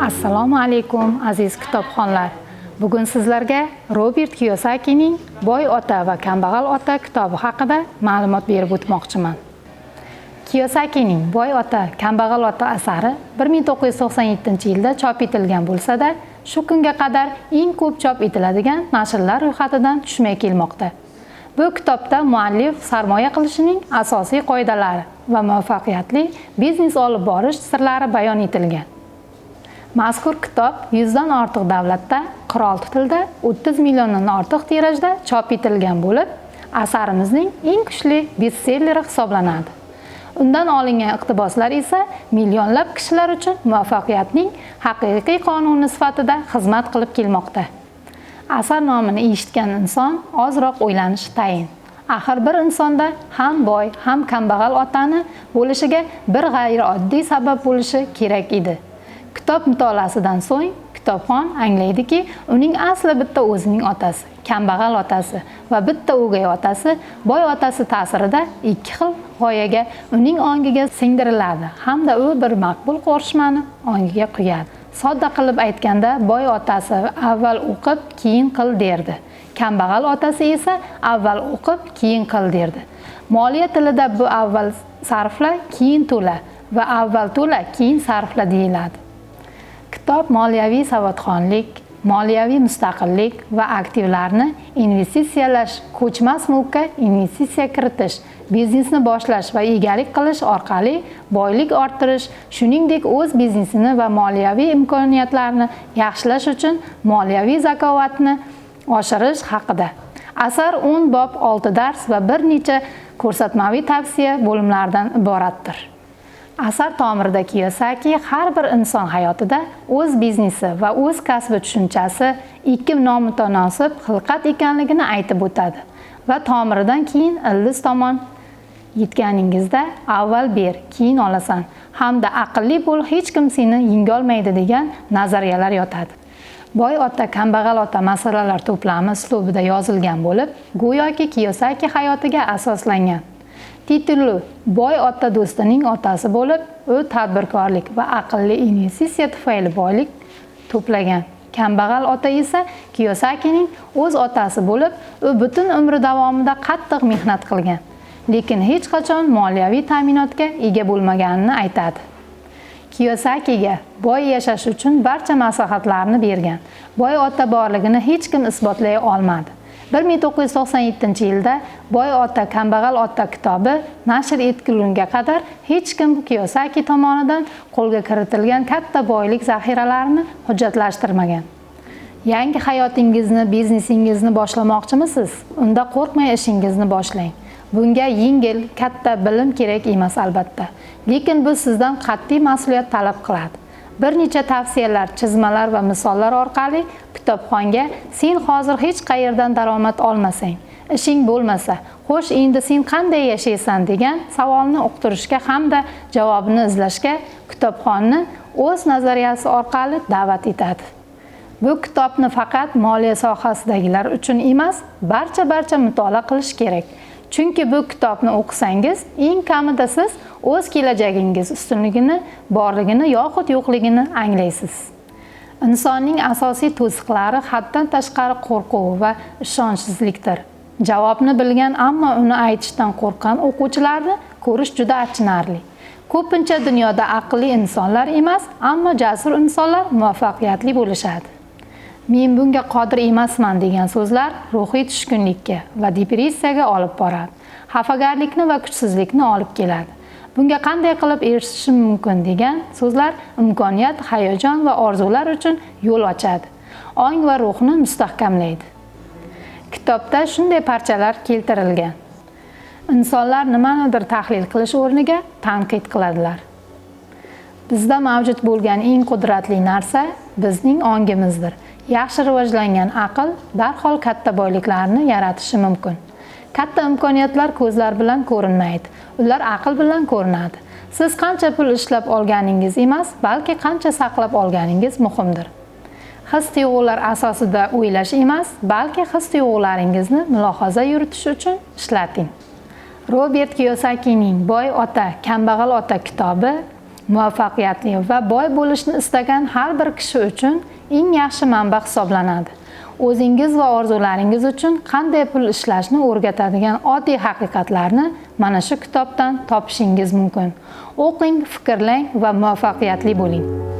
Assalomu alaykum, aziz kitobxonlar. Bugun sizlarga Robert Kiyosakining "Boy ota va kambag'al ota" kitobi haqida ma'lumot berib o'tmoqchiman. Kiyosakining "Boy ota, kambag'al ota" asari 1997-yilda chop etilgan bo'lsa-da, shu kunga qadar eng ko'p chop etiladigan nashrlar ro'yxatidan tushmay kelmoqda. Bu kitobda muallif sarmoya qilishining asosiy qoidalari va muvaffaqiyatli biznes olib borish sirlari bayon etilgan. Mazkur kitob 100 dan ortiq davlatda, 46 tilda, 30 milliondan ortiq tirajda chop etilgan bo'lib, asarimizning eng kuchli bestselleri hisoblanadi. Undan olingan iqtiboslar esa millionlab kishilar uchun muvaffaqiyatning haqiqiy qonuni sifatida xizmat qilib kelmoqda. Asar nomini eshitgan inson ozroq o'ylanishi tayin. Axir bir insonda ham boy, ham kambag'al otani bo'lishiga bir g'ayrioddiy sabab bo'lishi kerak edi. Kitob mutolaasidan so'ng kitobxon anglaydiki, uning asli bitta o'zining otasi, kambag'al otasi va bitta o'gay otasi, boy otasi ta'sirida ikki xil g'oyaga uning ongiga singdiriladi hamda u bir maqbul qo'rishmani ongiga quyadi. Sodda qilib aytganda, boy otasi "Avval o'qib, keyin qil" derdi. Kambag'al otasi esa "Avval o'qib, keyin qil" derdi. Moliya tilida bu "avval sarfla, keyin to'la" va "avval to'la, keyin sarfla" deyiladi. Kitob moliyaviy savodxonlik, moliyaviy mustaqillik va aktivlarni investitsiyalash, ko'chmas mulkka investitsiya kiritish, biznesni boshlash va egalik qilish orqali boylik orttirish, shuningdek, o'z biznesini va moliyaviy imkoniyatlarini yaxshilash uchun moliyaviy zakovatni oshirish haqida. Asar 10 bob, 6 dars va bir necha ko'rsatmaviy tavsiya bo'limlaridan iboratdir. Asar tomirida Kiyosaki har bir inson hayotida o'z biznesi va o'z kasbi tushunchasi ikki nomutanosib xilqat ekanligini aytib o'tadi va tomiridan keyin ildiz tomon yetganingizda "Avval ber, keyin olasan" hamda "Aqlli bo'l, hech kim seni yengolmaydi" degan nazariyalar yotadi. "Boy ota, kambag'al ota" masalalar to'plami uslubida yozilgan bo'lib, go'yoki Kiyosaki hayotiga asoslangan. Titulu boy ota do'stining otasi bo'lib, u tadbirkorlik va aqlli investitsiya tufayli boylik to'plagan. Kambag'al ota esa Kiyosakining o'z otasi bo'lib, u butun umri davomida qattiq mehnat qilgan, lekin hech qachon moliyaviy ta'minotga ega bo'lmaganini aytadi. Kiyosakiga boy yashash uchun barcha maslahatlarni bergan boy ota borligini hech kim isbotlay olmadi. 1997-yilda "Boy ota, kambag'al ota" kitobi nashr etilgunga qadar hech kim Kiyosaki tomonidan qo'lga kiritilgan katta boylik zaxiralarini hujjatlashtirmagan. Yangi hayotingizni, biznesingizni boshlamoqchimisiz? Unda qo'rqmay ishingizni boshlang. Bunga yengil, katta bilim kerak emas, albatta. Lekin bu sizdan qat'iy mas'uliyat talab qiladi. Bir necha tavsiyalar, chizmalar va misollar orqali kitobxonga "Sen hozir hech qayerdan daromad olmasang, ishing bo'lmasa, xo'sh, endi sen qanday yashaysan?" degan savolni uqtirishga hamda javobini izlashga kitobxonni o'z nazariyasi orqali da'vat etadi. Bu kitobni faqat moliya sohasidagilar uchun emas, barcha mutolaa qilish kerak. Chunki bu kitobni o'qisangiz, eng kamida siz o'z kelajagingiz ustunligini borligini yoxud yo'qligini anglaysiz. Insonning asosiy to'siqlari haddan tashqari qo'rquv va ishonchsizlikdir. Javobni bilgan, ammo uni aytishdan qo'rqqan o'quvchilarni ko'rish juda achinarli. Ko'pincha dunyoda aqlli insonlar emas, ammo jasur insonlar muvaffaqiyatli bo'lishadi. "Men bunga qodir emasman" degan so'zlar ruhiy tushkunlikka va depressiyaga olib boradi. Xafagarlikni va kuchsizlikni olib keladi. "Bunga qanday qilib erishishim mumkin?" degan so'zlar imkoniyat, hayajon va orzular uchun yo'l ochadi. Ong va ruhni mustahkamlaydi. Kitobda shunday parchalar keltirilgan. Insonlar nimanidir tahlil qilish o'rniga tanqid qiladilar. Bizda mavjud bo'lgan eng qudratli narsa bizning ongimizdir. Yaxshi rivojlangan aql darhol katta boyliklarni yaratishi mumkin. Katta imkoniyatlar ko'zlar bilan ko'rinmaydi. Ular aql bilan ko'rinadi. Siz qancha pul ishlab olganingiz emas, balki qancha saqlab olganingiz muhimdir. His tuyg'ular asosida o'ylash emas, balki his tuyg'ularingizni mulohaza yuritish uchun ishlating. Robert Kiyosakining "Boy ota, kambag'al ota" kitobi Muvaffaqiyatli va boy bo'lishni istagan har bir kishi uchun eng yaxshi manba hisoblanadi. O'zingiz va orzularingiz uchun qanday pul ishlashni o'rgatadigan oddiy haqiqatlarni mana shu kitobdan topishingiz mumkin. O'qing, fikrlang va muvaffaqiyatli bo'ling.